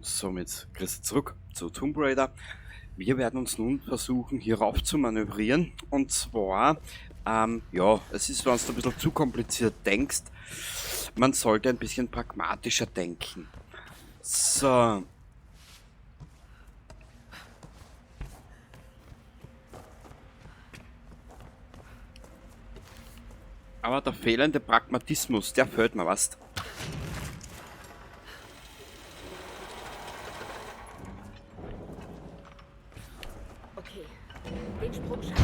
Und somit Chris zurück zu Tomb Raider. Wir werden uns nun versuchen, hier rauf zu manövrieren. Und zwar, ja, es ist, wenn du ein bisschen zu kompliziert denkst, man sollte ein bisschen pragmatischer denken. So. Aber der fehlende Pragmatismus, der fehlt mir, was? Okay, den Sprung schaffen.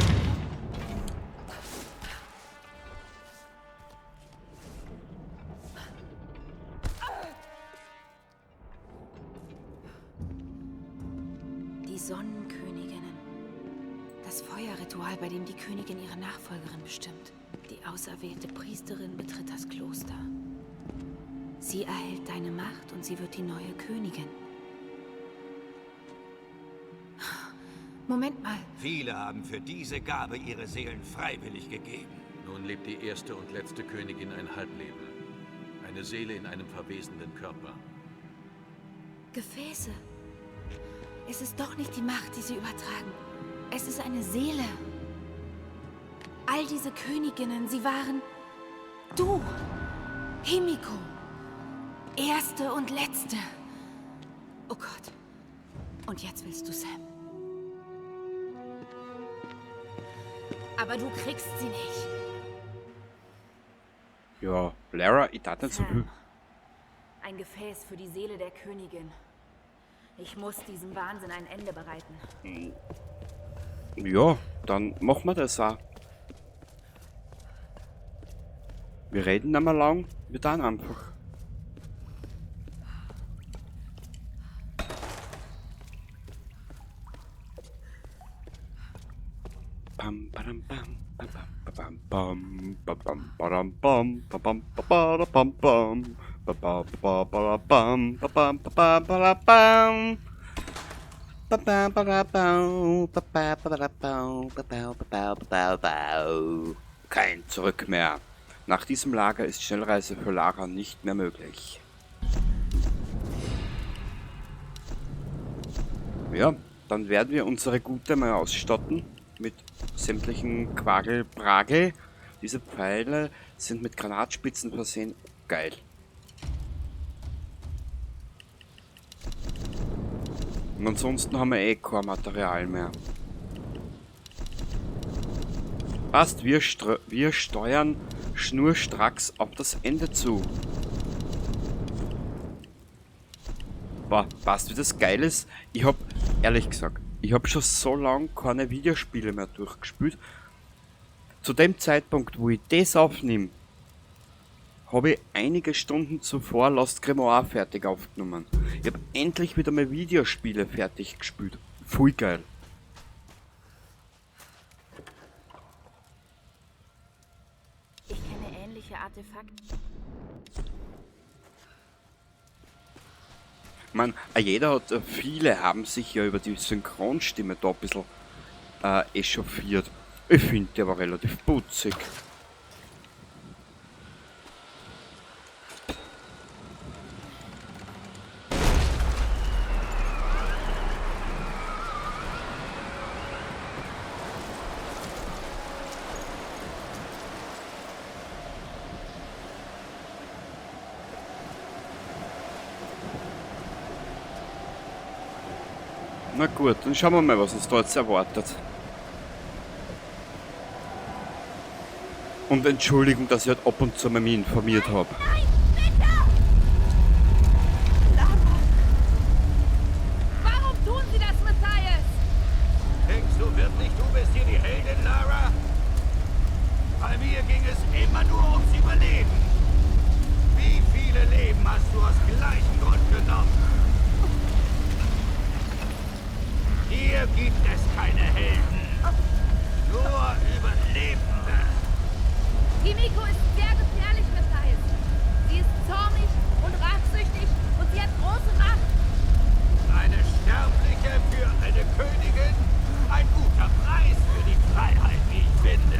Die Sonnenköniginnen. Das Feuerritual, bei dem die Königin ihre Nachfolgerin bestimmt. Die auserwählte Priesterin betritt das Kloster. Sie erhält deine Macht und sie wird die neue Königin. Moment mal. Viele haben für diese Gabe ihre Seelen freiwillig gegeben. Nun lebt die erste und letzte Königin ein Halbleben. Eine Seele in einem verwesenden Körper. Gefäße. Es ist doch nicht die Macht, die sie übertragen. Es ist eine Seele. All diese Königinnen, sie waren... Du! Himiko! Erste und letzte. Oh Gott. Und jetzt willst du Sam. Aber du kriegst sie nicht. Ja, Lara, ich tat nicht so viel. Ein Gefäß für die Seele der Königin. Ich muss diesem Wahnsinn ein Ende bereiten. Ja, dann machen wir das auch. Wir reden nicht mehr lang, wir tun einfach. Pam, padam, pam, pam, pam, pam, pam, pam, padam, pam, pam, pam, pa, pam, pam, pa, pa, pa, pa, pam, pa, pam, pa, pa, pa, pam. Pa, pa, pa, pa, pa, pa, pa, pa, pa, pa, pa, pa, pa, pa. Kein Zurück mehr. Nach diesem Lager ist Schnellreise für Lara nicht mehr möglich. Ja, dann werden wir unsere Gute mal ausstatten mit sämtlichen Quagelpragel. Diese Pfeile sind mit Granatspitzen versehen. Geil. Und ansonsten haben wir eh kein Material mehr. Passt, wir steuern schnurstracks auf das Ende zu. Boah, passt, wie das geil ist. Ich hab, ehrlich gesagt, ich hab schon so lange keine Videospiele mehr durchgespielt. Zu dem Zeitpunkt, wo ich das aufnehme, habe ich einige Stunden zuvor Lost Grimoire fertig aufgenommen. Ich hab endlich wieder mal Videospiele fertig gespielt. Voll geil. Ich kenne ähnliche Artefakte. Man, jeder hat, viele haben sich ja über die Synchronstimme da ein bisschen echauffiert. Ich finde, der war relativ putzig. Na gut, dann schauen wir mal, was uns da jetzt erwartet. Und Entschuldigung, dass ich halt ab und zu mal mich informiert hab. Nein, bitte! Lara! Warum tun Sie das, Matthias? Denkst du wirklich, du bist hier die Heldin, Lara? Bei mir ging es immer nur ums Überleben. Wie viele Leben hast du aus gleichem Grund genommen? Hier gibt es keine Helden, nur Überlebende. Himiko ist sehr gefährlich, Matthias. Sie ist zornig und rachsüchtig und sie hat große Macht. Eine Sterbliche für eine Königin? Ein guter Preis für die Freiheit, wie ich finde.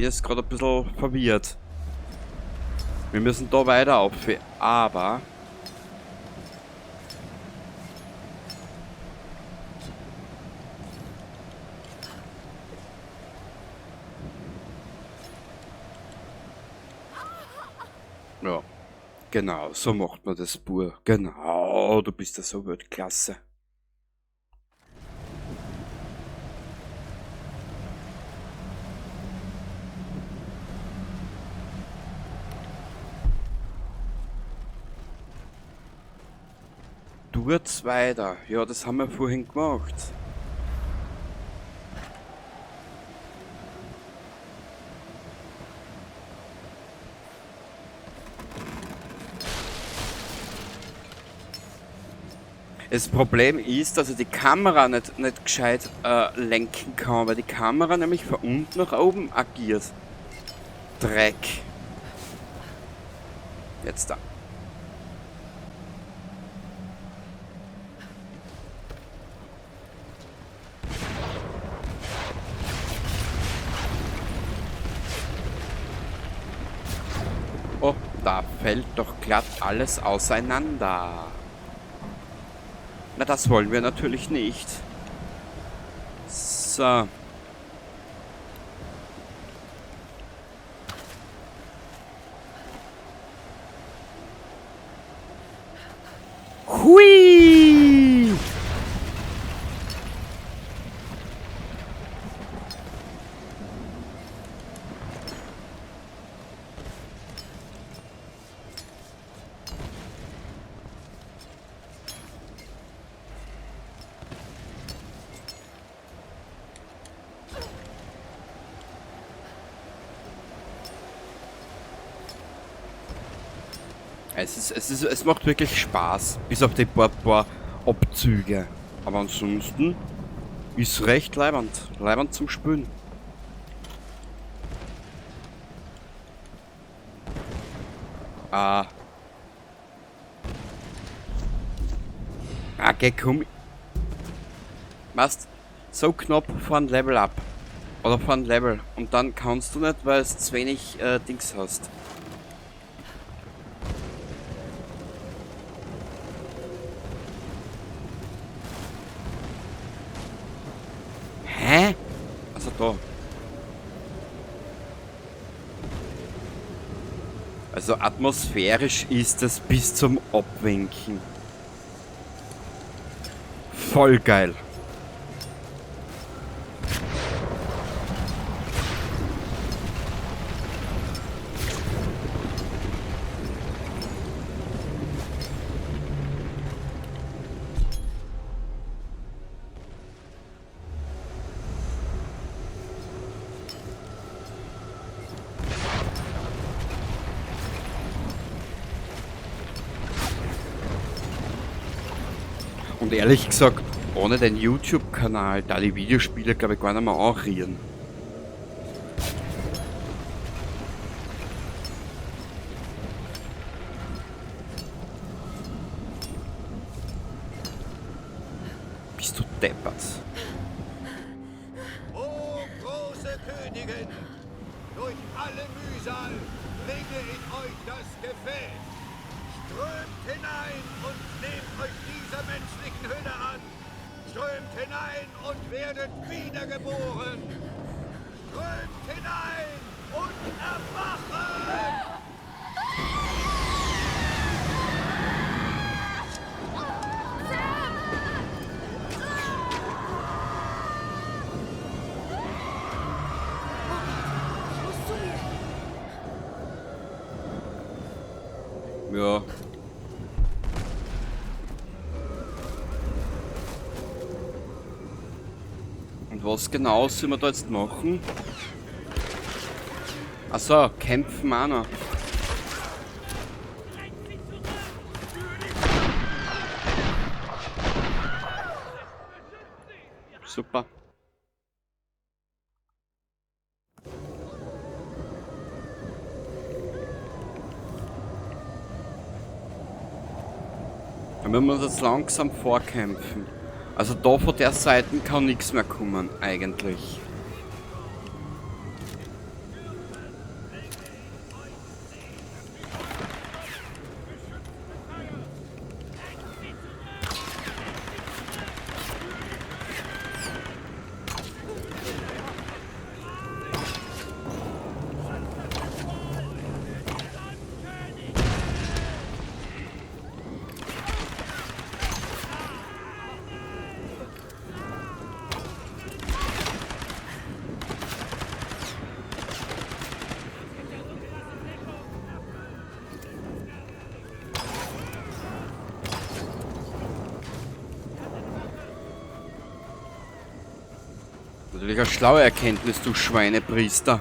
bin jetzt gerade ein bisschen verwirrt. Wir müssen da weiter auf, aber... Ja, genau, so macht man das, Bur. Genau, du bist ja so Weltklasse. Tut's weiter. Ja, das haben wir vorhin gemacht. Das Problem ist, dass ich die Kamera nicht gescheit lenken kann, weil die Kamera nämlich von unten nach oben agiert. Dreck. Jetzt da. Oh, da fällt doch glatt alles auseinander. Na, das wollen wir natürlich nicht. So. Hui! Es macht wirklich Spaß, bis auf die paar Abzüge. Aber ansonsten ist recht leibend. Leibend zum Spülen. Ah. Ah, geh, komm. Weißt, so knapp vor ein Level up. Oder vor ein Level. Und dann kannst du nicht, weil es zu wenig Dings hast. Hä? Also da. Also atmosphärisch ist es bis zum Abwinken. Voll geil. Und ehrlich gesagt, ohne den YouTube-Kanal, da die Videospiele, glaub ich, gar nicht mehr anrühren. Bist du deppert? O große Königin, durch alle Mühsal bringe ich euch das Gefäß. Strömt hinein und nehmt euch dieser menschlichen Hülle an. Strömt hinein und werdet wiedergeboren. Strömt hinein und erwachet! Ich muss zu ihr. Ja. Und was genau sollen wir da jetzt machen? Achso, kämpfen auch noch. Super. Dann müssen wir uns jetzt langsam vorkämpfen. Also da von der Seite kann nichts mehr kommen, eigentlich. Natürlich eine schlaue Erkenntnis, du Schweinepriester.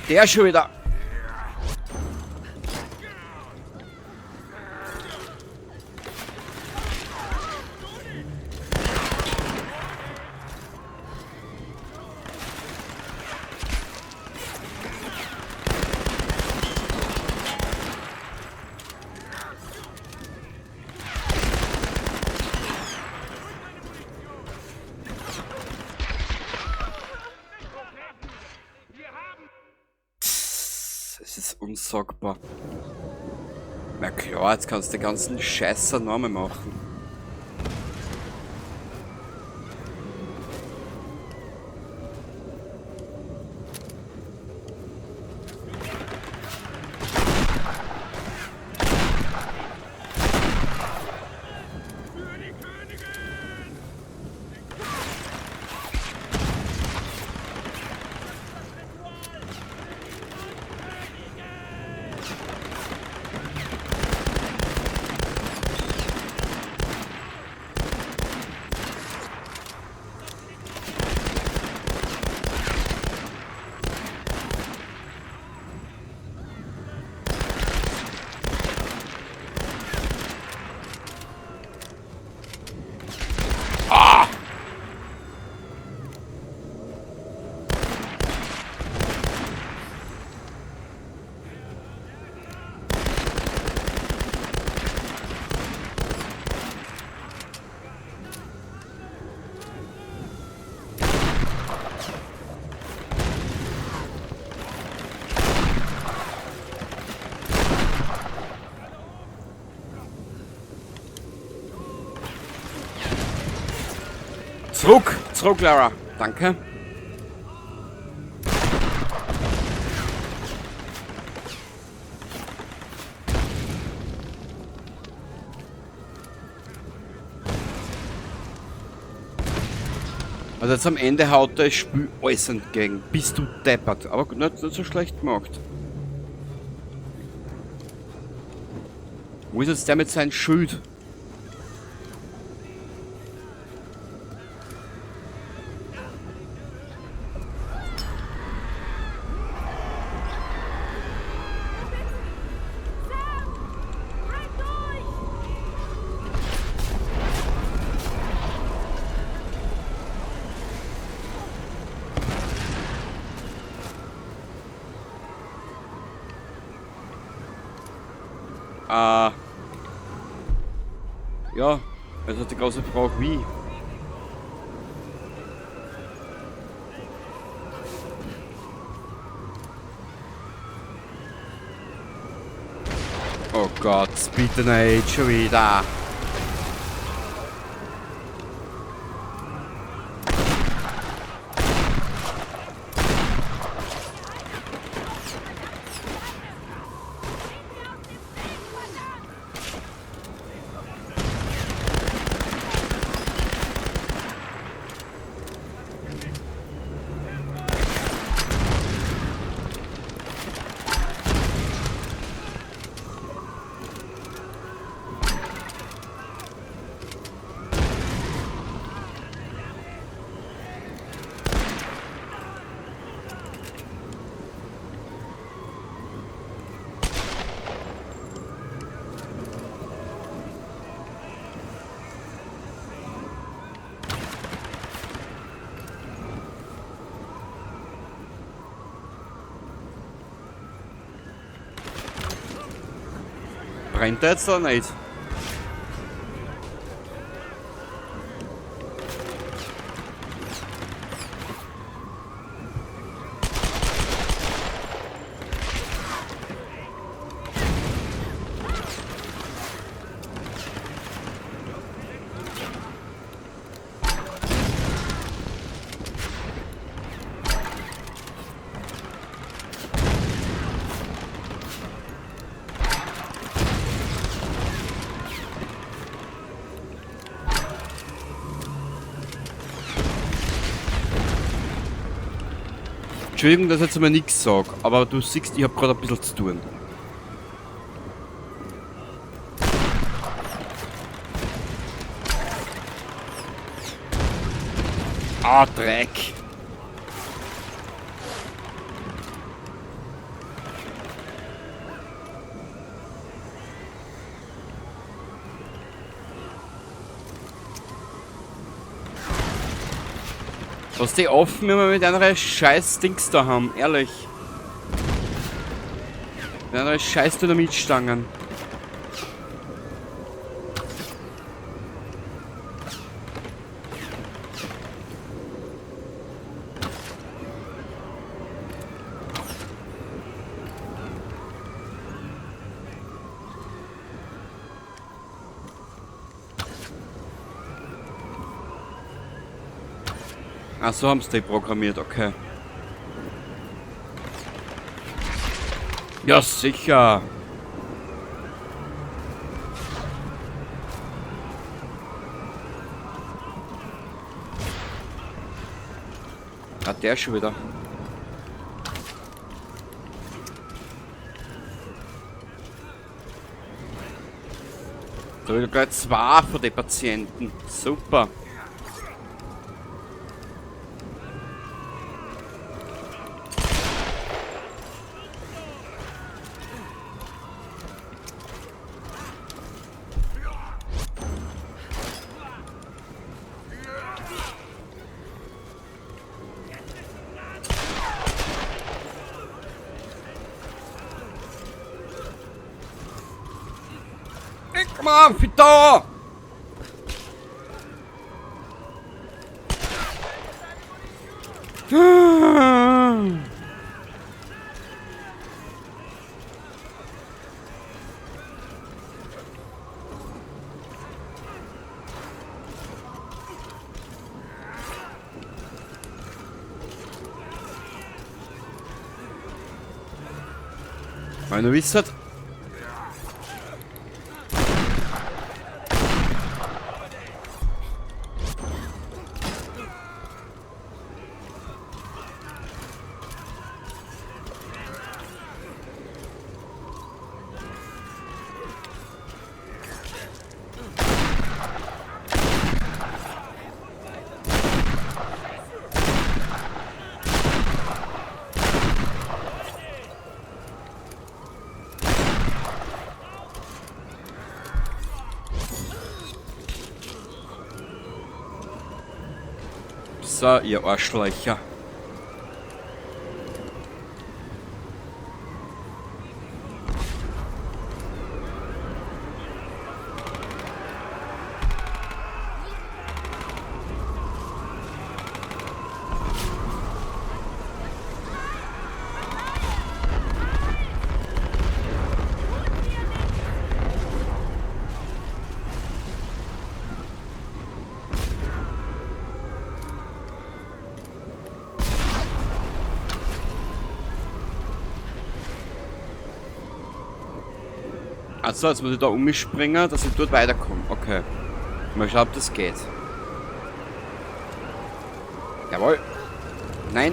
Der schon wieder. Es ist unsagbar. Na klar, jetzt kannst du den ganzen Scheißer nochmal machen. Zurück! Zurück, Lara! Danke. Also jetzt am Ende haut das Spiel alles entgegen. Bist du deppert. Aber nicht so schlecht gemacht. Wo ist jetzt der mit seinem Schild? Ja, also die große Frage, wie? Oh Gott, bitte nicht schon wieder. Brennt der jetzt oder nicht? Entschuldigung, dass ich jetzt einmal nichts sage, aber du siehst, ich habe gerade ein bisschen zu tun. Ah, Dreck. Was die offen immer mit einer scheiß Dings da haben, ehrlich. Mit einer scheiß Dynamitstangen. Ach so, haben sie die programmiert, okay. Ja, sicher. Ah, der schon wieder. Da wieder gleich zwei von den Patienten. Super. Komm on, Peter! Weil du wisst, so, ihr Arschlöcher. Achso, jetzt muss ich da umspringen, dass ich dort weiterkomme. Okay. Mal schauen, ob das geht. Jawohl. Nein.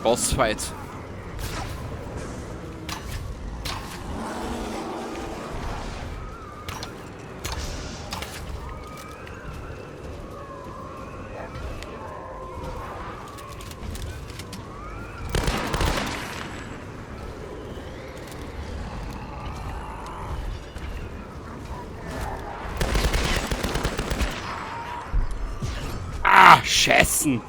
Bossfight. Ah! Ah, Scheißen.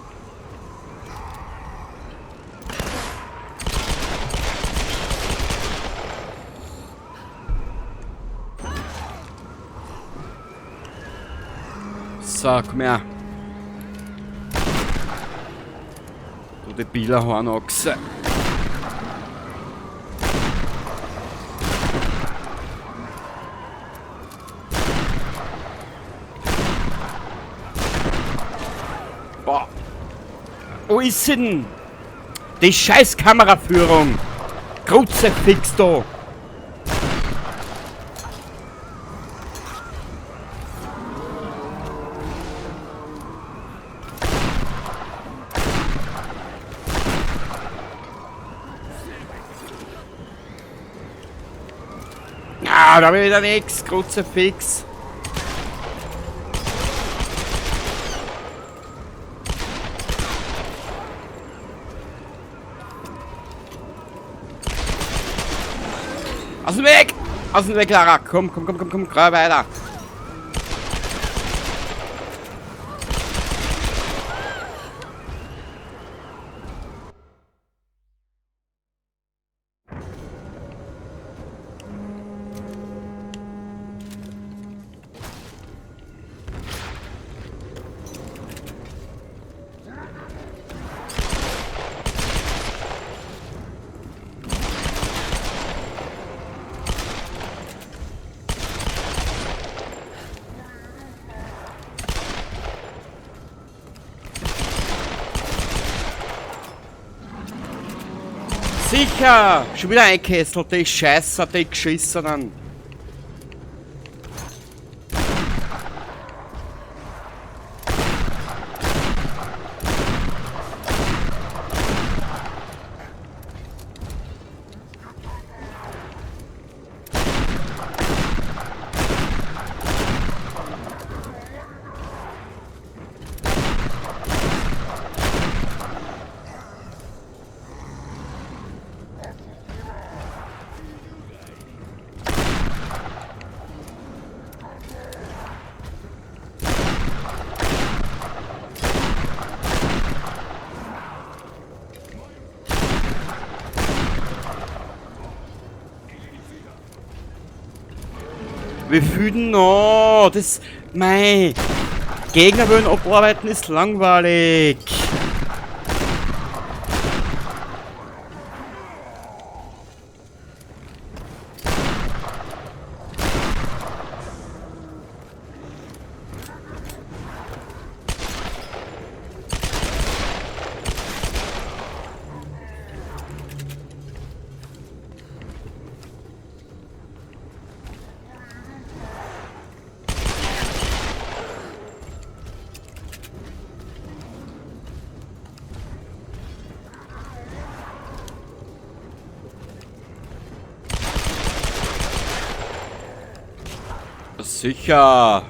So, komm her. Du debiler Hornochse. Boah. Wo ist sie denn? Die scheiß Kameraführung. Kruzifix da. Ah, da hab ich wieder nix. Kruzifix. Aus dem Weg! Aus dem Weg, Lara! Komm, komm, komm, komm, komm, greif weiter! Sicher! Schon wieder eingekesselt, die Scheiße, die Geschissenen. Wie viel denn noch? Das... Mei. Gegner wollen abarbeiten ist langweilig. Sicher.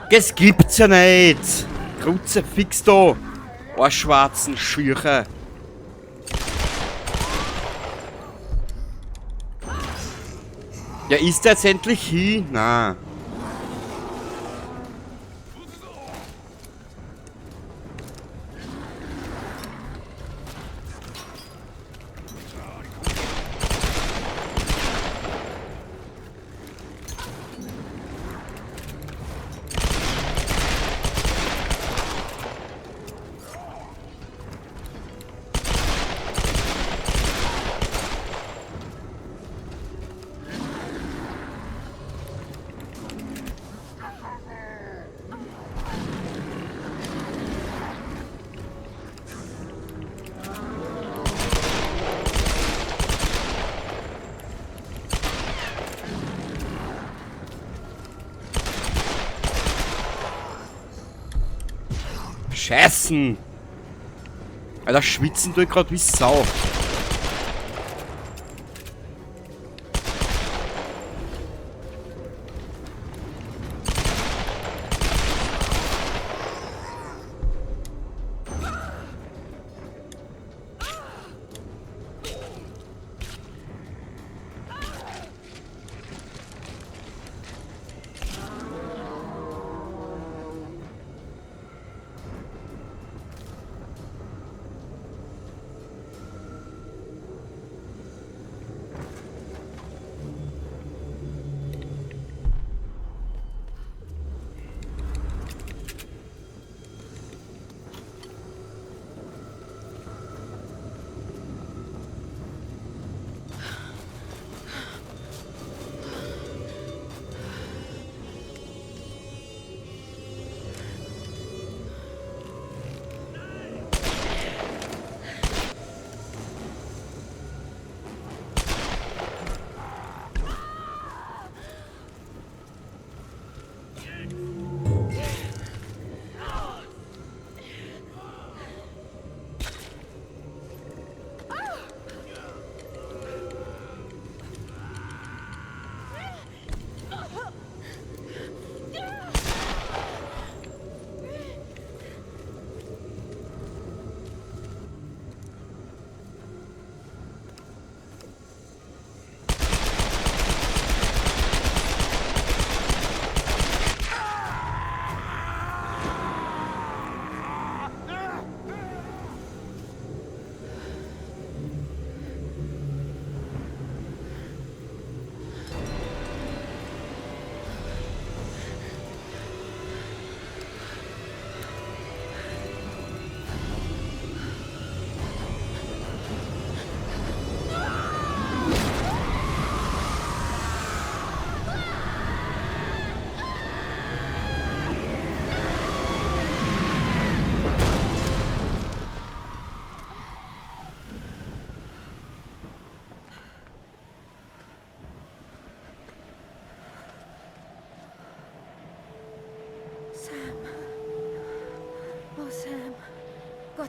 Das gibt's ja nicht. Kruzifix da. Arschwarzen Schürche. Ja, ist der jetzt endlich hin? Na. Scheißen! Alter, schwitzen tue ich grad wie Sau.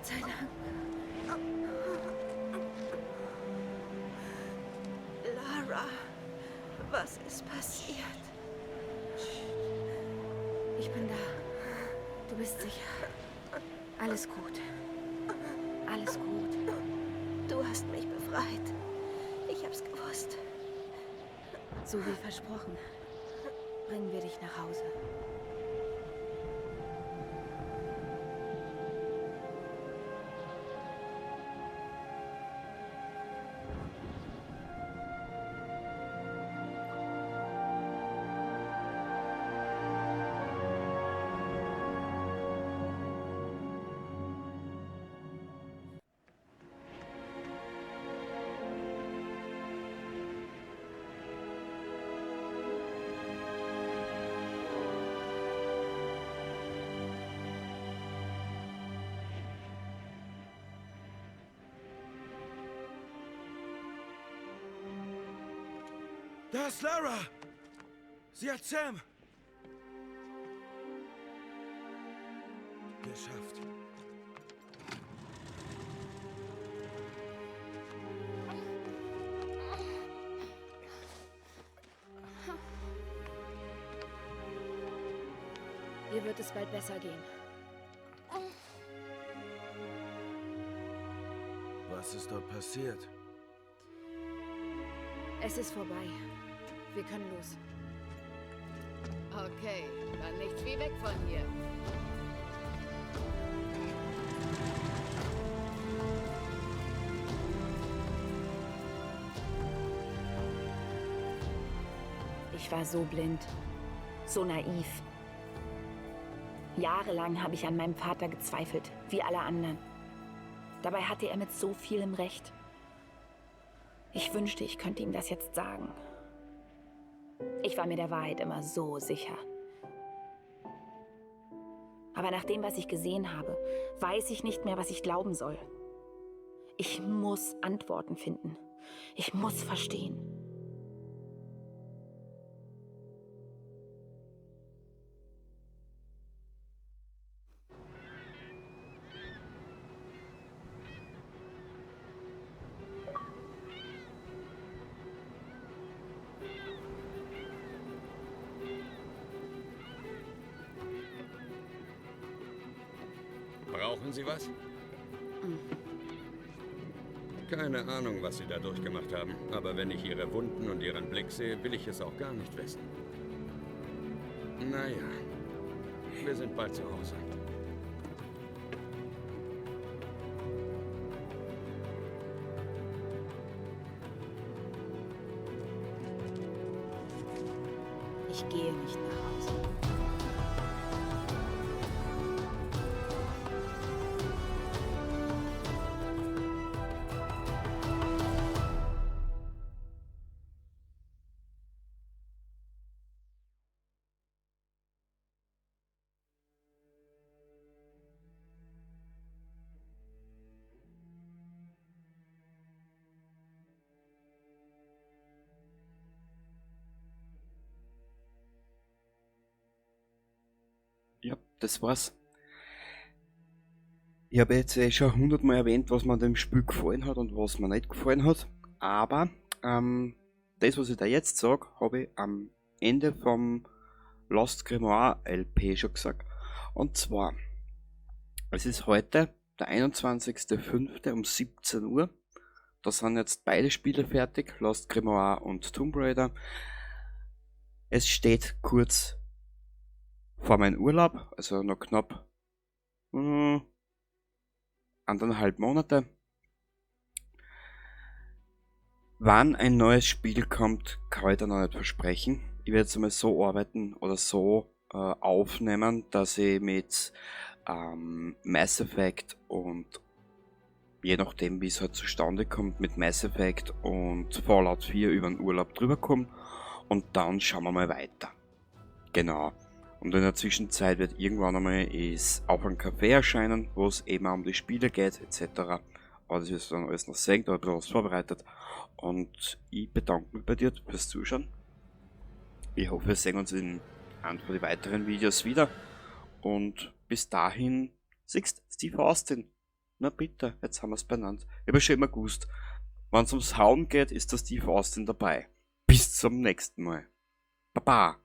Gott sei Dank. Lara, was ist passiert? Ich bin da. Du bist sicher. Alles gut. Alles gut. Du hast mich befreit. Ich hab's gewusst. So wie versprochen. Bringen wir dich nach Hause. Da ist Lara! Sie hat Sam! Geschafft. Ihr wird es bald besser gehen. Was ist dort passiert? Es ist vorbei. Wir können los. Okay, dann nichts wie weg von hier. Ich war so blind, so naiv. Jahrelang habe ich an meinem Vater gezweifelt, wie alle anderen. Dabei hatte er mit so vielem Recht. Ich wünschte, ich könnte ihm das jetzt sagen. Ich war mir der Wahrheit immer so sicher. Aber nach dem, was ich gesehen habe, weiß ich nicht mehr, was ich glauben soll. Ich muss Antworten finden. Ich muss verstehen. Brauchen Sie was? Keine Ahnung, was Sie da durchgemacht haben. Aber wenn ich Ihre Wunden und Ihren Blick sehe, will ich es auch gar nicht wissen. Naja, wir sind bald zu Hause. Ich gehe nicht nach Hause. Ja, das war's. Ich habe jetzt eh schon 100-mal erwähnt, was mir an dem Spiel gefallen hat und was mir nicht gefallen hat. Aber das, was ich da jetzt sag, habe ich am Ende vom Lost Grimoire LP schon gesagt. Und zwar, es ist heute der 21.05 um 17 Uhr. Da sind jetzt beide Spiele fertig, Lost Grimoire und Tomb Raider. Es steht kurz vor meinem Urlaub, also noch knapp anderthalb Monate. Wann ein neues Spiel kommt, kann ich da noch nicht versprechen. Ich werde jetzt einmal so arbeiten oder so aufnehmen, dass ich mit Mass Effect und je nachdem, wie es halt zustande kommt, mit Mass Effect und Fallout 4 über den Urlaub drüber komme und dann schauen wir mal weiter. Genau. Und in der Zwischenzeit wird irgendwann einmal ist auch ein Café erscheinen, wo es eben auch um die Spiele geht, et cetera. Aber das wirst du dann alles noch sehen, da hab ich ein bisschen was vorbereitet. Und ich bedanke mich bei dir fürs Zuschauen. Ich hoffe, wir sehen uns in einem von den weiteren Videos wieder. Und bis dahin, siehst Steve Austin. Na bitte, jetzt haben wir's benannt. Ich habe schon immer gewusst, wenn's ums Hauen geht, ist der Steve Austin dabei. Bis zum nächsten Mal. Baba.